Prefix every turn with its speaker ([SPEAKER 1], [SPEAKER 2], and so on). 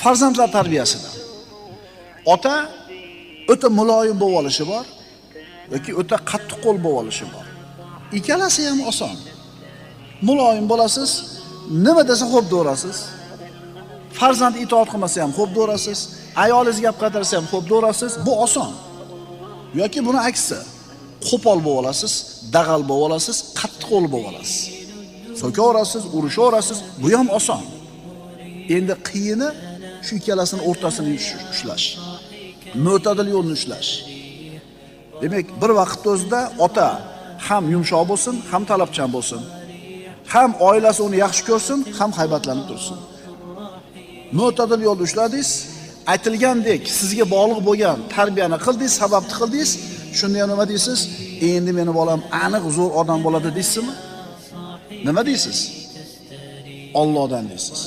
[SPEAKER 1] Farzandlar tarbiyasida ota o'ta muloyim bo'lib olishi bor yoki o'ta qattiqqo'l bo'lib olishi bor. Ikkalasi ham oson. Muloyim bo'lasiz, nima desa xo'p deverasiz. Farzand itoat qilmasa ham xo'p deverasiz, ayolingiz gap qaytarsa ham xo'p deverasiz. Bu oson. Yoki buni aksi, qo'pol bo'lib olasiz, dag'al bo'lib olasiz, qattiqqo'l bo'lib olasiz. So'kaverasiz, urushaverasiz, bu ham oson. Endi qiyini shu ikkalasini o'rtasini ushlash. Mo'tadil yo'lni ushlash. Demak, bir vaqtda o'zida ota ham yumshoq bo'lsin, ham talabchan bo'lsin. Ham oilasi uni yaxshi ko'rsin, ham haybatlanib tursin. Mo'tadil yo'lni ushladingiz, aytilgandek sizga bog'liq bo'lgan tarbiyani qildingiz, sababni qildingiz, shunda ham nima deysiz? Endi meni bolam aniq zo'r odam bo'ladi deysizmi? Nima deysiz? Allohdan deysiz.